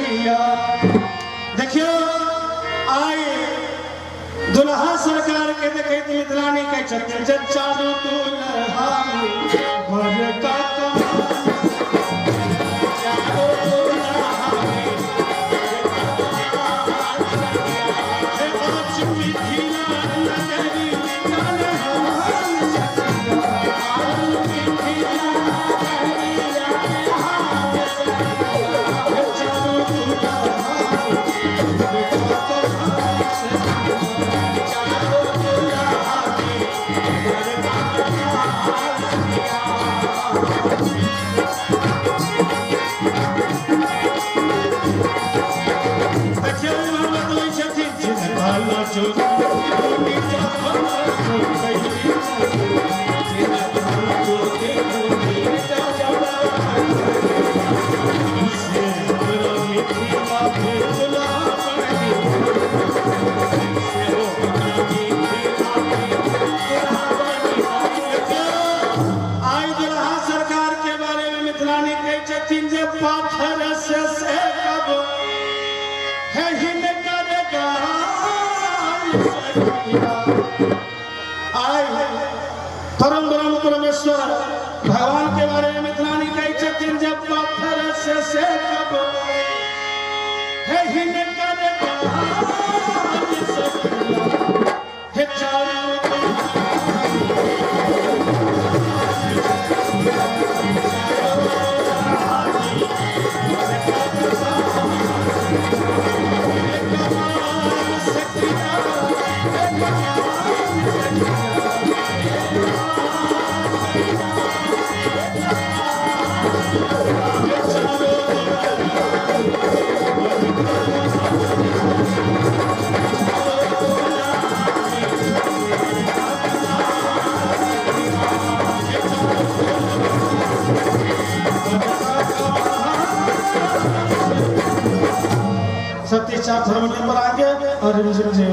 सखिया। देखियो आइ दुल्हा सरकार के देखैत मिथिलानी कहै छथिन जे चारू दुल्हा बर का कमाल चारू दुल्हा हे आज मिथिला नगरी कलहाल सखिया। आज मिथिला नगरी कलहाल सखिया। हे चारू दुल्हा बर का कमाल सखिया। चारू दुल्हा बर का कमाल सखिया। देखियौ इम्हर बतबै छथिन जिनका चोरी से हमरा मिथिला के दुल्हा बनि से हमरा मिथिला के दुल्हा बनि। देखियौ आइ दुल्हा सरकार के बारे में मिथिलानी कहै छथिन जे पाथर से कब हे हिनकर गाल सखिया। आइ परम ब्रह्म परमेश्वर भगवान के बारे में मिथिलानी कहै छथिन जे पाथर से कब हे हिनकर गाल सखिया। हे चारू सतीश चार हारमोनियम पर आएंगे और रिमझिम जी।